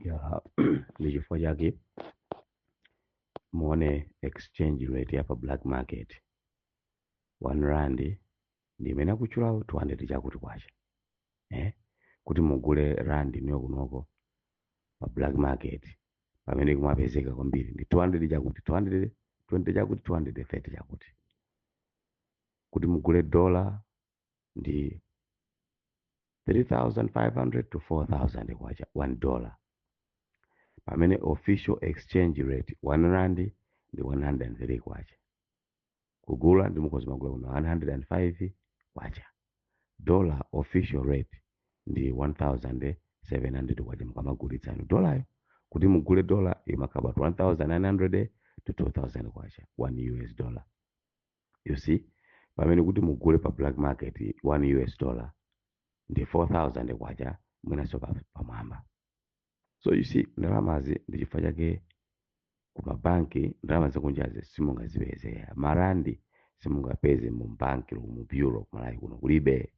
Ya, ndi chifukwa chake muone exchange rate ya pa black market, 1 rand ndi imene akutchulawo 200 chakuti kwacha, eh? Kuti mugule rand niyo kunoko pa black market, pamene kumapezeka kwambiri ndi 200 chakuti, 220 chakuti, 230 chakuti. Kuti mugule dollar ndi 3500 to 4000 kwacha $1, pamene official exchange rate 1 rand ndi 103 kwacha. Kugula ndi mukhoza magula kuno 105 kwacha. Dollar official rate ndi 1700 kwacha mukamagulitsa inu dolayo. Kuti mugule dollar imakhala 1900 to 2000 kwacha 1 US dollar, you see? Pamene kuti mugule pa black market 1 US dollar ndi 4000 kwacha, mwinanso pamwamba. So you see, ndalamazi ndi chifukwa chake kumabanki ndalama zakunjazi simungazipeze. Marandi simungapeze mu banki, mu bureau kumalawi kuno kulibe,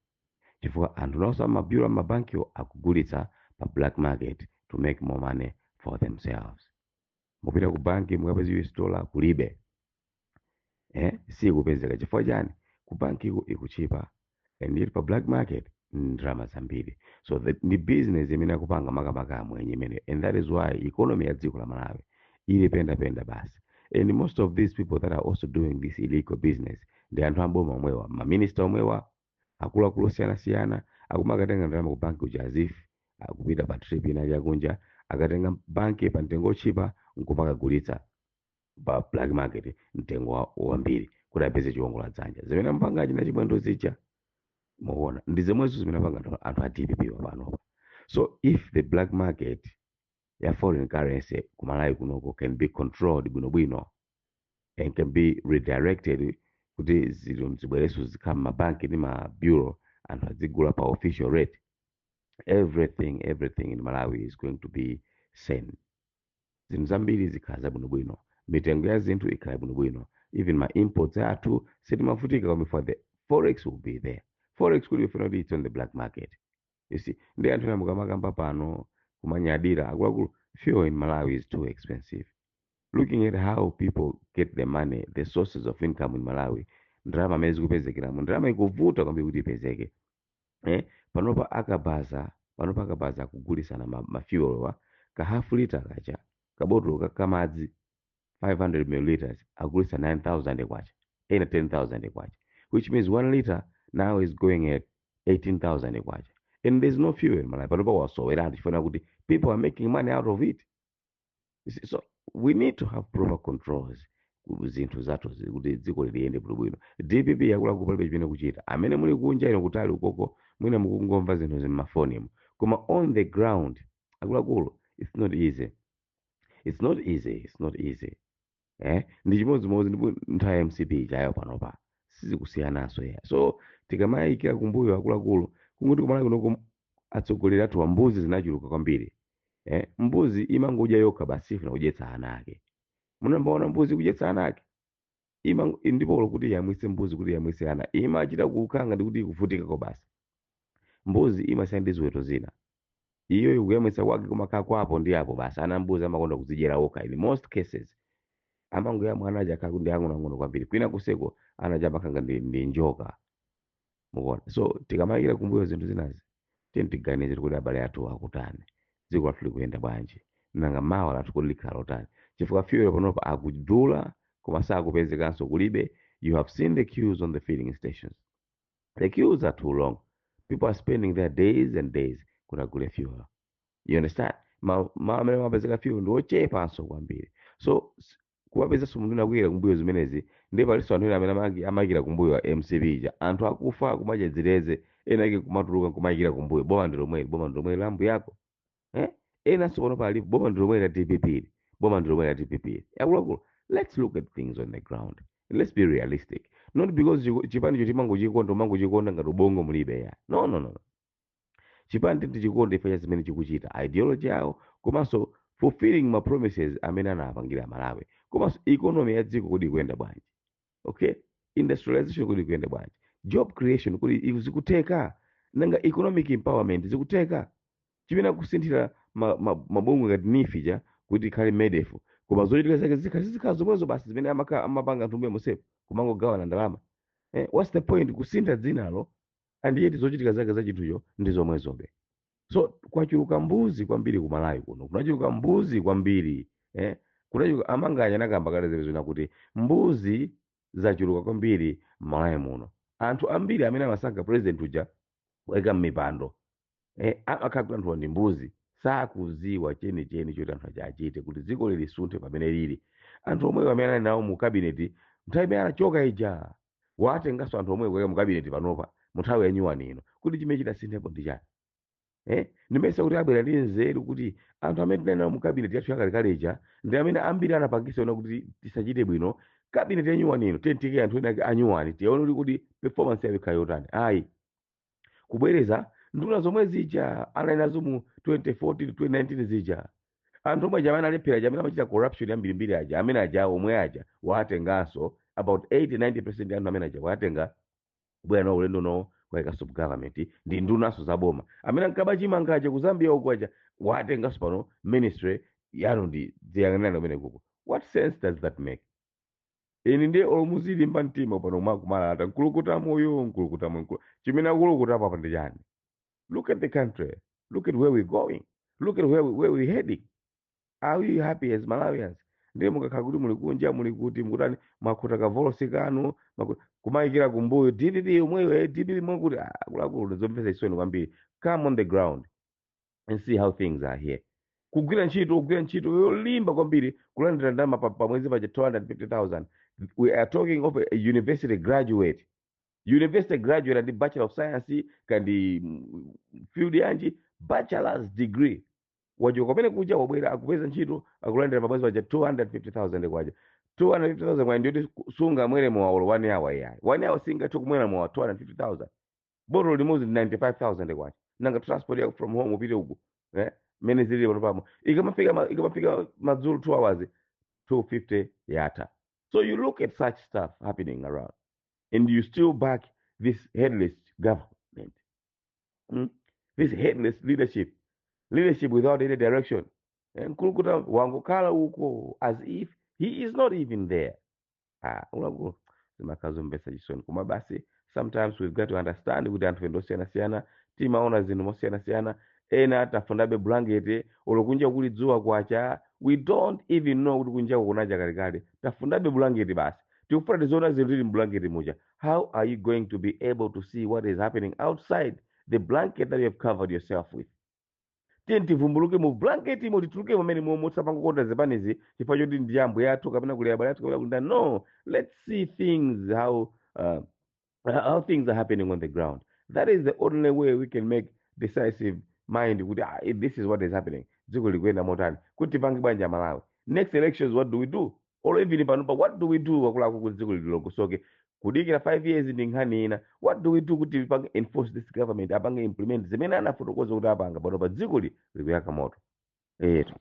chifukwa anthu nawonso ama bureau amabankiwo akugulitsa pa black market to make more money for themselves. Mupita ku banki mukapeza US dollar kulibe, eh, sikupezeka. Chifukwa chani? Ku bankiko ikuchipa and yet pa black market ndalama zambiri. So ndi business imene akupanga makamaka amwenye imene, and that is why economy ya dziko la Malawi ili pendapenda basi. And most of these people that are also doing this illegal business ndi anthu amboma omwewa, maminista omwewa, akuluakulu osiyanasiyana, akumakatenga ndalama ku banki kuja as if akupita pa trip ina yakunja. Akatenga banki pa mtengo otchipa nkumakagulitsa pa black market mtengo wambiri kuti apeze chiwongola dzanja. Zimene amapanga achina Chibwendo zija mukuona ndi zomwezo zimene apanga anthu a DPP panopa. So if the black market ya foreign currency kumalawi kunoko can be controlled bwinobwino and can be redirected kuti zinthu zibwereso zikhala m'mabanki ndi ma bureau, anthu azigula pa official rate, everything in Malawi is going to be sane. Zinthu zambiri zikhala zabwinobwino, mitengo ya zinthu ikhala bwinobwino, even ma imports athu sitimavutika kwambiri for the forex will be there. Forex kuti ifuna kuti it's on the black market, you see? Ndi anthu ena mukamakamba pano kumanyadira, akuluakulu, fuel in Malawi is too expensive. Looking at how people get the money, the sources of income in Malawi, ndalama amene zikupezekeramo, ndalama ikuvuta kwambiri kuti ipezeke, eh? Panopa akabaza akugulisana ma fuel wa ka half liter kacha, kabotolo kamadzi 500 milliliters, agulisa 9000 kwacha, ena 10,000 kwacha, which means 1 liter now is going at 18,000 kwacha, and there's no fuel in Malawi. Panopa wasoweratu chifukwa kuti people are making money out of it. You see, so we need to have proper controls ku zinthu zathu kuti dziko liyende bwinobwino. DPP yakulaku palibe chimene kuchita. Amene muli kunja ino kutali ukoko, mwina mukungomva zinthu zimmafonimo, koma on the ground, akuluakulu, it's not easy, it's not easy, it's not easy, eh? Ndi chimodzimodzi ndipo nthawi ya MCP chayo panopa sizikusiyananso ya. So tikamayikira kumbuyo, akuluakulu, kungoti kumalawi kunoko atsogoleri athu wa mbuzi zinachuluka kwambiri, eh? Mbuzi imangodya yokha basi, ifuna kudyetsa ana ake. Munambaona mbuzi kudyetsa ana ake? Ima ndipo kuti yamwise mbuzi, kuti yamwise ana, imachita kukhanga ndi kuti ikuvutika ko basi. Mbuzi imasiyana ndi ziweto zina, iyo ikuyamwitsa kwake kumakhala kwapo ndi apo basi. Ana mbuzi amakonda kudzidyera okha. In most cases amangoyamwa ana aja akhala ndi ang'onoang'ono kwambiri, kwina kuseko ana aja amakhanga ndi njoka, mukuona? So tikamayikira kumbuyo zinthu zinazi, tiye tiganize kuti abale athu akutani, dziko lathu likuyenda bwanji, nanga mawa lathu kuti likhala lotani? Chifukwa fuel panopa akudula koma sakupezekanso, kulibe. You have seen the queues on the filling stations. The queues are too long. People are spending their days and days kuti agule fuel, you understand? Ma amene amapezeka fuel ndi ochepanso kwambiri. So kuwapezanso munthu akuyikira kumbuyo zimenezi, ndi palinso anthu ena amene amayikira kumbuyo wa MCP ija. Anthu akufa kumadya zileze, ena ake kumatuluka kumayikira kumbuyo, "Boma ndi lomweli, boma ndi lomweli lambu yako," eh? Enanso pano palipo, "Boma ndi lomweli la DPP, boma ndi lomweli la DPP." Akuluakulu, let's look at things on the ground. Let's be realistic. Not because chipani chimangochikonda, umangochikonda ngati ubongo mulibe ya. No, no, no. Chipani tichikonde ife cha zimene chikuchita, ideology yawo, komanso fulfilling ma promises amene anapangira Malawi, komanso economy ya dziko kuti ikuyenda bwanji, okay? Industrialization kuti ikuyenda bwanji, job creation kuti zikutheka, nanga economic empowerment zikutheka. Chimene akusinthira mabungwe ngati NEEF ija kuti ikhale MEDEF, koma zochitika zake zikhala zomwezo basi zimene amapanga anthu mbuyo monsepo, kumangogawana ndalama. What's the point kusintha dzinalo and yet zochitika zake za chinthucho ndi zomwezobe? So kwachuluka mbuzi kwambiri ku Malawi kuno, kunachuluka mbuzi kwambiri, eh? Kunachuluka amanganya nakamba kale zimene kuti mbuzi zachuluka kwambiri m'Malawi muno. Anthu ambiri amene amasankha president uja kuyika m'mipando, amakhala kuti anthuwa ndi mbuzi, sakuziwa chenicheni choti anthu aja achite kuti dziko lilisunthe pamene lili. Anthu omwewo amene ali nawo mu cabinet nthawi imene anachoka ija, watenganso anthu omwewo kuyika mu cabinet panopa mu nthawi ya nyuwani ino, kuti chimene chidasinthepo ndi chani? Ndimesa kuti abwera ndi nzeru kuti anthu amene tinali nawo mu cabinet yathu yakalekale ija ndi amene ambiri anapangisa ona kuti tisachite bwino. Cabinet ya nyuwani ino tiyeni anthu ena ake anyuwani, tione kuti performance yawo ikhala yotani. Ayi, kubwereza nduna zomwe zija anali nazo mu 2014, 2019 zija, anthu omwe aja amene alephera aja, amene amachita corruption yambirimbiri aja, amene aja omwe aja watenganso about 80 90% ya anthu amene aja watenga kubwera nawo ulendo nawo kuwaika government ndi ndunanso zaboma. Amene ankaba chimanga aja ku Zambia uku aja watenganso pano ministry yanu ndi ziyang'anirani kumene kuko. What sense does that make? Ini ndiye olomuzilimba mtima pano kumalata nkulukuta moyo, nkulukuta moyo, chimene akulukutapo apa ndi chani? Look at the country, look at where we're going, look at where we're heading. Are we happy as Malawians? Ndiye mukakhala kuti muli kunja, muli kuti mukutani, mwakhuta kavolosi kanu, kumayikira kumbuyo DPP omweyo, DPP mwe kuti akuluakulu, zomvetsa chisoni kwambiri. Come on the ground and see how things are here. Kugwira ntchito, kugwira ntchito yolimba kwambiri, kulandira ndalama pamwezi paja 250,000. We are talking of a university graduate, university graduate and Bachelor of Science kandi field yanji, bachelor's degree. Wachoka kumene kuja, wabwera, akupeza ntchito, akulandira pamwezi paja 250,000 kwaja. 250,000 kwaja ndiyoti sungamwere mowa olo one hour yayi, one hour singathe kumwera mowa 250,000. Botolo limodzi ndi 95,000 kwacha. Nanga transport yako from home upite uku, mene zilili pano pamo, ikamafika madzulo 2 hours, 250 yatha. So you look at such stuff happening around and you still back this headless government, This headless leadership, leadership without any direction. Nkulukuta wangokhala uko as if he is not even there. Ah, ulaku zimakhala zomvetsa chisoni, koma basi, sometimes we've got to understand kuti anthu ende osiyanasiyana, timaona zinthu mosiyanasiyana. Ena tafundabe bulangeti olo kunja kuli dzuwa kwacha. We don't even know kuti kunjako kunacha kalekale. Tafundabe bulangeti basi, tikufuna tiziona zinthu tili mbulangeti muja. How are you going to be able to see what is happening outside the blanket that you have covered yourself with? Tiye tivumbuluke mu blanket imo, tituluke pamene momwe tisapangokonda zipanizi chifukwa choti ndi ambuye athu kapena kuli abale athu kapena kuli ndani. No, let's see things how things are happening on the ground. That is the only way we can make decisive mind kuti this is what is happening, dziko likuyenda motani, kuti tipange bwanji Malawi. Next elections, what do we do? Or even panopa, what do we do akuluakulu kuti dziko lilongosoke? Kudikira 5 years ndi nkhani ina. What do we do kuti tipange enforce this government apange implement zimene anafotokoza kuti apanga? Panopa dziko likuyaka moto etu.